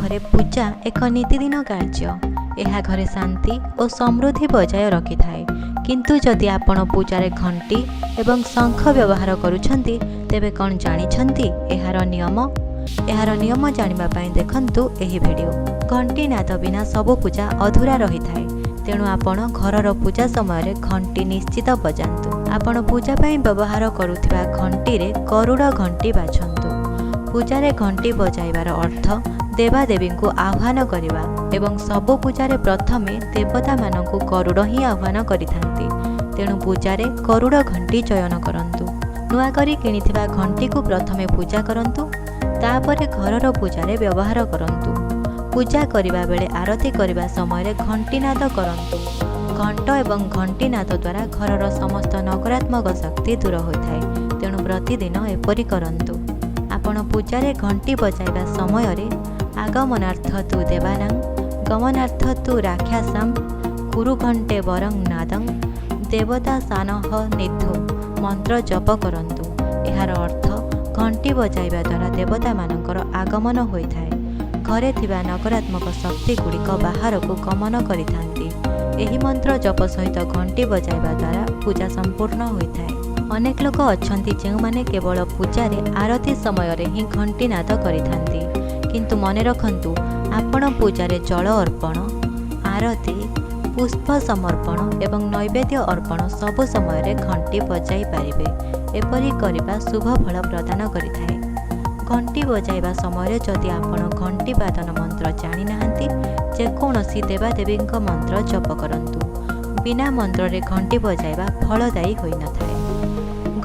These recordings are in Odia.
ଘରେ ପୂଜା ଏକ ନିତିଦିନ କାର୍ଯ୍ୟ। ଏହା ଘରେ ଶାନ୍ତି ଓ ସମୃଦ୍ଧି ବଜାୟ ରଖିଥାଏ। କିନ୍ତୁ ଯଦି ଆପଣ ପୂଜାରେ ଘଣ୍ଟି ଏବଂ ଶଙ୍ଖ ବ୍ୟବହାର କରୁଛନ୍ତି, ତେବେ କ'ଣ ଜାଣିଛନ୍ତି ଏହାର ନିୟମ? ଏହାର ନିୟମ ଜାଣିବା ପାଇଁ ଦେଖନ୍ତୁ ଏହି ଭିଡ଼ିଓ। ଘଣ୍ଟି ନାଦ ବିନା ସବୁ ପୂଜା ଅଧୁରା ରହିଥାଏ। ତେଣୁ ଆପଣ ଘରର ପୂଜା ସମୟରେ ଘଣ୍ଟି ନିଶ୍ଚିତ ବଜାନ୍ତୁ। ଆପଣ ପୂଜା ପାଇଁ ବ୍ୟବହାର କରୁଥିବା ଘଣ୍ଟିରେ ଗରୁଡ଼ ଘଣ୍ଟି ବାଛନ୍ତୁ। ପୂଜାରେ ଘଣ୍ଟି ବଜାଇବାର ଅର୍ଥ ଦେବାଦେବୀଙ୍କୁ ଆହ୍ୱାନ କରିବା ଏବଂ ସବୁ ପୂଜାରେ ପ୍ରଥମେ ଦେବତାମାନଙ୍କୁ ଗରୁଡ଼ ହିଁ ଆହ୍ୱାନ କରିଥାନ୍ତି। ତେଣୁ ପୂଜାରେ ଗରୁଡ଼ ଘଣ୍ଟି ଚୟନ କରନ୍ତୁ। ନୂଆ କରି କିଣିଥିବା ଘଣ୍ଟିକୁ ପ୍ରଥମେ ପୂଜା କରନ୍ତୁ, ତାପରେ ଘରର ପୂଜାରେ ବ୍ୟବହାର କରନ୍ତୁ। ପୂଜା କରିବା ବେଳେ, ଆରତି କରିବା ସମୟରେ ଘଣ୍ଟିନାଦ କରନ୍ତୁ। ଘଣ୍ଟ ଏବଂ ଘଣ୍ଟିନାଦ ଦ୍ୱାରା ଘରର ସମସ୍ତ ନକାରାତ୍ମକ ଶକ୍ତି ଦୂର ହୋଇଥାଏ। ତେଣୁ ପ୍ରତିଦିନ ଏପରି କରନ୍ତୁ। ଆପଣ ପୂଜାରେ ଘଣ୍ଟି ବଜାଇବା ସମୟରେ "ଆଗମନାର୍ଥ ତୁ ଦେବାନାଂ ଗମନାର୍ଥ ତୁ ରାକ୍ଷସାಂ କୁରୁ ଘଣ୍ଟେ ବରଂ ନାଦଂ ଦେବତା ସାନହ ନିଧୋ" ମନ୍ତ୍ର ଜପ କରନ୍ତୁ। ଏହାର ଅର୍ଥ, ଘଣ୍ଟି ବଜାଇବା ଦ୍ୱାରା ଦେବତାମାନଙ୍କର ଆଗମନ ହୋଇଥାଏ। ଘରେ ଥିବା ନକାରାତ୍ମକ ଶକ୍ତିଗୁଡ଼ିକ ବାହାରକୁ ଗମନ କରିଥାନ୍ତି। ଏହି ମନ୍ତ୍ର ଜପ ସହିତ ଘଣ୍ଟି ବଜାଇବା ଦ୍ୱାରା ପୂଜା ସମ୍ପୂର୍ଣ୍ଣ ହୋଇଥାଏ। ଅନେକ ଲୋକ ଅଛନ୍ତି, ଯେଉଁମାନେ କେବଳ ପୂଜାରେ ଆରତି ସମୟରେ ହିଁ ଘଣ୍ଟି ନାଦ କରିଥାନ୍ତି। କିନ୍ତୁ ମନେ ରଖନ୍ତୁ, ଆପଣ ପୂଜାରେ ଜଳ ଅର୍ପଣ, ଆରତି, ପୁଷ୍ପ ସମର୍ପଣ ଏବଂ ନୈବେଦ୍ୟ ଅର୍ପଣ ସବୁ ସମୟରେ ଘଣ୍ଟି ବଜାଇ ପାରିବେ। ଏପରି କରିବା ଶୁଭ ଫଳ ପ୍ରଦାନ କରିଥାଏ। ଘଣ୍ଟି ବଜାଇବା ସମୟରେ ଯଦି ଆପଣ ଘଣ୍ଟି ବାଦନ ମନ୍ତ୍ର ଜାଣିନାହାନ୍ତି, ଯେକୌଣସି ଦେବାଦେବୀଙ୍କ ମନ୍ତ୍ର ଜପ କରନ୍ତୁ। ବିନା ମନ୍ତ୍ରରେ ଘଣ୍ଟି ବଜାଇବା ଫଳଦାୟୀ ହୋଇନଥାଏ।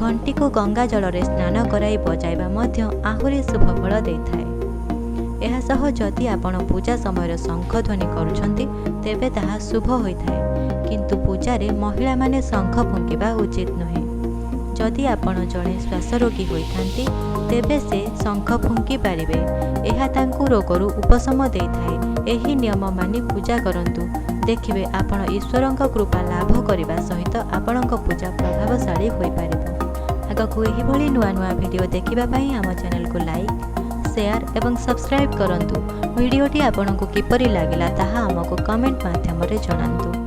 ଘଣ୍ଟିକୁ ଗଙ୍ଗା ଜଳରେ ସ୍ନାନ କରାଇ ବଜାଇବା ମଧ୍ୟ ଆହୁରି ଶୁଭ ଫଳ ଦେଇଥାଏ। ଏହା ସହ ଯଦି ଆପଣ ପୂଜା ସମୟରେ ଶଙ୍ଖ ଧ୍ୱନି କରୁଛନ୍ତି, ତେବେ ତାହା ଶୁଭ ହୋଇଥାଏ। କିନ୍ତୁ ପୂଜାରେ ମହିଳାମାନେ ଶଙ୍ଖ ଫୁଙ୍କିବା ଉଚିତ ନୁହେଁ। ଯଦି ଆପଣ ଜଣେ ଶ୍ୱାସରୋଗୀ ହୋଇଥାନ୍ତି, ତେବେ ସେ ଶଙ୍ଖ ଫୁଙ୍କି ପାରିବେ। ଏହା ତାଙ୍କୁ ରୋଗରୁ ଉପଶମ ଦେଇଥାଏ। ଏହି ନିୟମ ମାନି ପୂଜା କରନ୍ତୁ। ଦେଖିବେ, ଆପଣ ଈଶ୍ୱରଙ୍କ କୃପା ଲାଭ କରିବା ସହିତ ଆପଣଙ୍କ ପୂଜା ପ୍ରଭାବଶାଳୀ ହୋଇପାରିବ। ଆଗକୁ ଏହିଭଳି ନୂଆ ନୂଆ ଭିଡ଼ିଓ ଦେଖିବା ପାଇଁ ଆମ ଚ୍ୟାନେଲକୁ ଲାଇକ୍, ସେୟାର ଏବଂ ସବସ୍କ୍ରାଇବ୍ କରନ୍ତୁ। ଭିଡ଼ିଓଟି ଆପଣଙ୍କୁ କିପରି ଲାଗିଲା, ତାହା ଆମକୁ କମେଣ୍ଟ ମାଧ୍ୟମରେ ଜଣାନ୍ତୁ।